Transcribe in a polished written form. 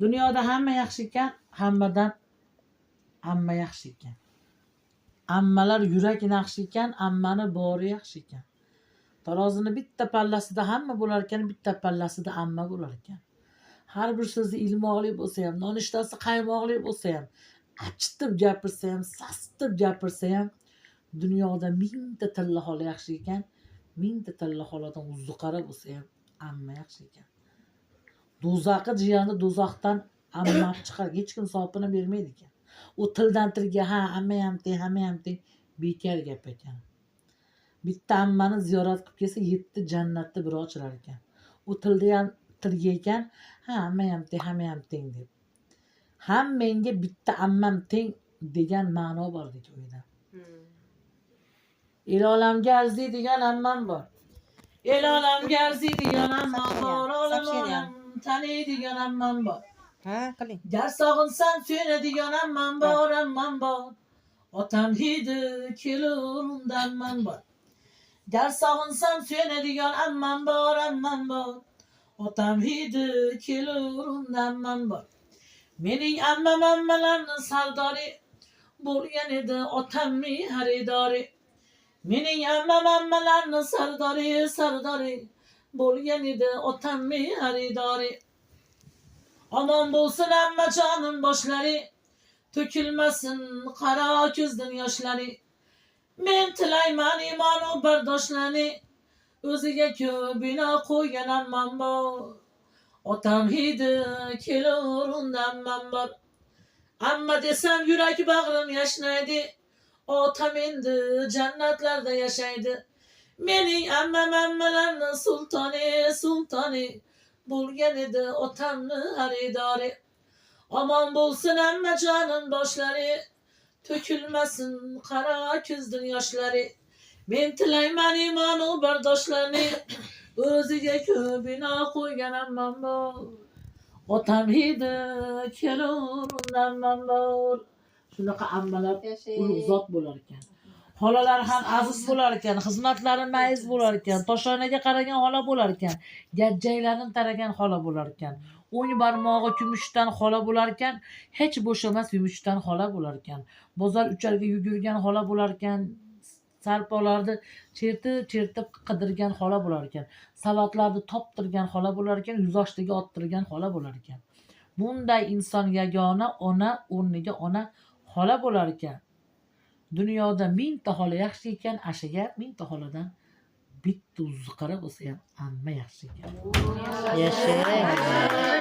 Dunyoda hamma yaxshi ekan, hammadan amma yaxshi ekan. Ammalar yurak naqshi ekan, ammani bori yaxshi ekan. Tarozini bitta pallasida hamma bo'lar ekan, bitta pallasida amma bo'lar ekan. Har bir so'zi ilmoqli bo'lsa ham, nonushtasi qaymoqli bo'lsa ham, achitib gapirsa ham, sasitib gapirsa ham, dunyoda mingta tilla xola yaxshi ekan, mingta tilla xoladan uzuqara bo'lsa ham amma yaxshi ekan. Do'zaxi jiyani do'zaxdan amma olib chiqar, hech kim hisobini bermaydi ekan. U tildan tilga ha hammayam teng, hammayam teng bekor gap ekan. Bitta ammani ziyorat qilib kelsa, yetti jannatni biri ochilar ekan. U tilda ham tilga ekan, ha hammayam teng, hammayam teng deb. Hammangga bitta ammam teng degan ma'no bor deydi uyda. El olamga arziydigan ammam bor. El olamga arziydigan ammam bor, olam olam taniydigan ammam bor. Ha, qiling. Gar sog'insam suyunadigan ammam bor, ammam bor. Otam hidi kelur unda ammam bor. Gar sog'insam suyunadigan ammam bor, ammam bor. Otam hidi kelur unda ammam bor. Mening ammam ammalarni sardori bo'lgan edi otamning xaridori. Mening ammam ammalarni sardori, sardori bo'lgan edi otamning xaridori. Omon bo'lsin ammajonim boshlari, to'kilmasin qora ko'zdan yoshlari. Men tilayman iymonu bardoshlarni, o'ziga ko'p bino qo'ygan ammam bor. Otam hidi kelur unda ammam bor. Amma desam yurak bag'rim yashnaydi. Otam endi jannatlarda yashaydi. Mening ammam ammalarni sultoni, sultoni bo'lgan edi otamni xaridori. Omon bo'lsin ammajonim boshlari, to'kilmasin qora ko'zdan yoshlari. Men tilayman iymonu bardoshlarni, o'ziga ko'p bino qo'ygan ammam bor. Otam hidi kelur unda ammam bor. Shunaqa ammalar ulug' zot bo'lar ekan. Xolalar ham aziz bo'lar ekan, xizmatlari mayiz bo'lar ekan, toshoynaga qaragan xola bo'lar ekan, gajjaylarni taragan xola bo'lar ekan. O'ng barmog'i kumushdan xola bo'lar ekan, hech bo'shamas yumushdan xola bo'lar ekan. Bozor ucharga yugurgan xola bo'lar ekan, sarpolarni chertib chertib qidirgan xola bo'lar ekan. Savatlarni toptirgan xola bo'lar ekan, yuzoshiga ottirgan xola bo'lar ekan. Bunday inson yagona ona o'rniga ona xola bo'lar ekan. Dunyoda mingta xola yaxshi ekan, ashaga mingta xoladan bitta zuqara bo'lsa ham amma yaxshi ekan. Yashang.